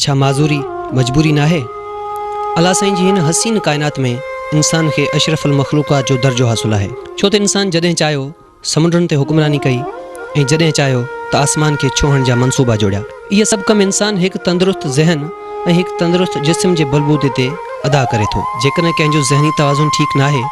ڇا معذوري مجبوري ناهي؟ الله سائين جي هن حسين ڪائنات ۾ انسان کي اشرف المخلوقات جو درجو حاصل آهي. ڇو ته انسان جڏهن چاهيو سمنڊن تي حڪمراني ڪئي ۽ جڏهن چاهيو ته آسمان کي ڇهڻ جا منصوبا جوڙيا. اهي سڀ ڪم انسان هڪ تندرست ذهن ۽ هڪ تندرست جسم جي بلبودي تي ادا ڪري ٿو. جيڪڏهن ڪنهن جو ذهني توازن ٺيڪ ناهي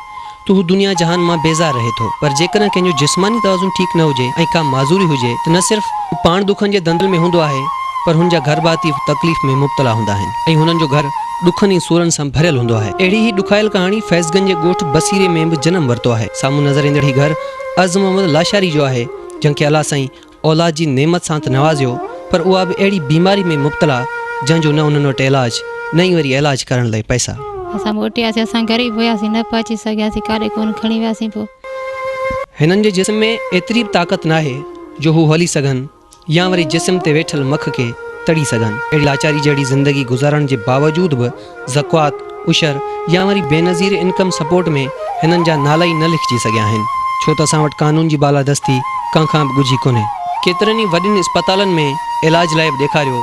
ته هو دنيا جهان مان بيزار رهي ٿو پر جيڪڏهن ڪنهن جو جسماني توازن ٺيڪ نه هجي ۽ ڪا معذوري هجي ته نه صرف هو پاڻ ڏکن جي دندل ۾ هوندو آهي پر هن جا گهرڀاتي به تڪليف ۾ مبتلا هوندا آهن ۽ هنن جو گهر ڏکن ۽ سورن سان ڀريل هوندو آهي. اهڙي ئي ڏکايل ڪهاڻي فيض گنج جي ڳوٺ بصيري ۾ به جنم ورتو آهي. سامهون نظر ايندڙ هي گهر عرض محمد لاشاري جو آهي جنهن کي الله سائين اولاد جي نعمت سان ته نوازيو پر اها به اهڙي بيماري ۾ مبتلا جنهن جو نه انهن وٽ علاج نه ئي وري علاج ڪرڻ لئي پئسا. اسان موٽياسين اسان غريب هياسين نه پهچي سگهياسين ڪاڏي ڪونه کڻي وياسين پوء. هنن جي جسم ۾ ايتري به طاقت ناهي جو هو هلي سگهن. يا وري جسم تي ويٺل مک کي تڙي سگهن. اهڙي لاچاري جهڙي زندگي گذارڻ جي باوجود به زڪوات، عشر يا وري بينظير انڪم سپورٽ ۾ هنن جا نالا ئي نه لکجي سگهيا آهن. ڇو ته اسان وٽ قانون جي بالادستي ڪنهن کان به ڳجهي ڪونهي. ڪيترن ئي وڏين اسپتالن ۾ علاج لاء به ڏيکاريو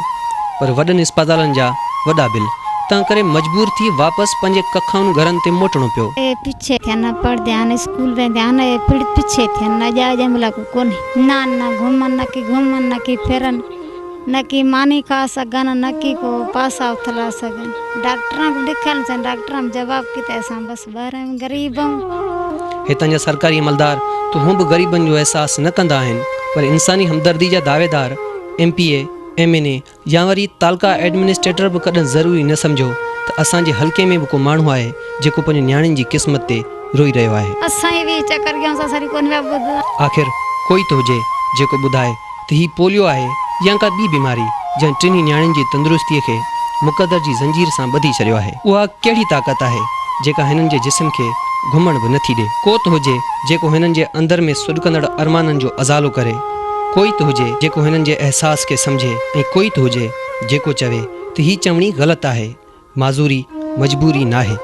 پر وڏن اسپتالن جا وڏا بل، تنهن ڪري مجبور ٿي واپس پنهنجي ڪکائن گهرن تي موٽڻو پيو. اهي پڇي ٿين، پڙهنديا آهن، اسڪول وينديا آهن، اهي پڙ پڇي ٿين، اڄ اڄ ملڪ ڪونهي. نه نه گهمن نه ڪي گهمن نه ڪي ڦرن نه ڪي ماني کا سگهن نه ڪي ڪو پاسا اٿلا سگهن ڊاڪٽران کي ڏکن سين ڊاڪٽران به جواب ڪيتا اسان بس ٻاهر آهيون غريب آهيون. هتان جا سرڪاري عملدار ته هون به غريبن جو احساس نه ڪندا آهن پر انساني همدردي جا دعويدار M P A, M N A, يا وري تعلقه ايڊمنسٽريٽر به ڪڏهن ضروري نه سمجهيو ته اسان جي حلقي ۾ به ڪو ماڻهو آهي جيڪو پنهنجي نياڻين جي قسمت تي روئي رهيو آهي. اسان ئي چڪر ڪيون سا سري ڪونه پيا ٻڌن. آخر ڪوئي ته هجي جيڪو ٻڌائي ته هي پوليو آهي يا ڪا ٻي بيماري جنهن ٽنهي نياڻين جي تندرستي کي مقدر جي زنجير سان ٻڌي ڇڏيو آهي. اها ڪهڙي طاقت آهي جيڪا هنن جي جسم کي گهمڻ به نه ٿي ڏي. ڪو ته هجي جيڪو هنن جي اندر ۾ سڏڪندڙ ارمانن جو ازالو ڪري. ڪوئي ته هجي جيڪو هنن جي احساس کي سمجهي ۽ ڪوئي ته هجي جيڪو چوي ته هي چوڻي غلط آهي، معذوري مجبوري ناهي.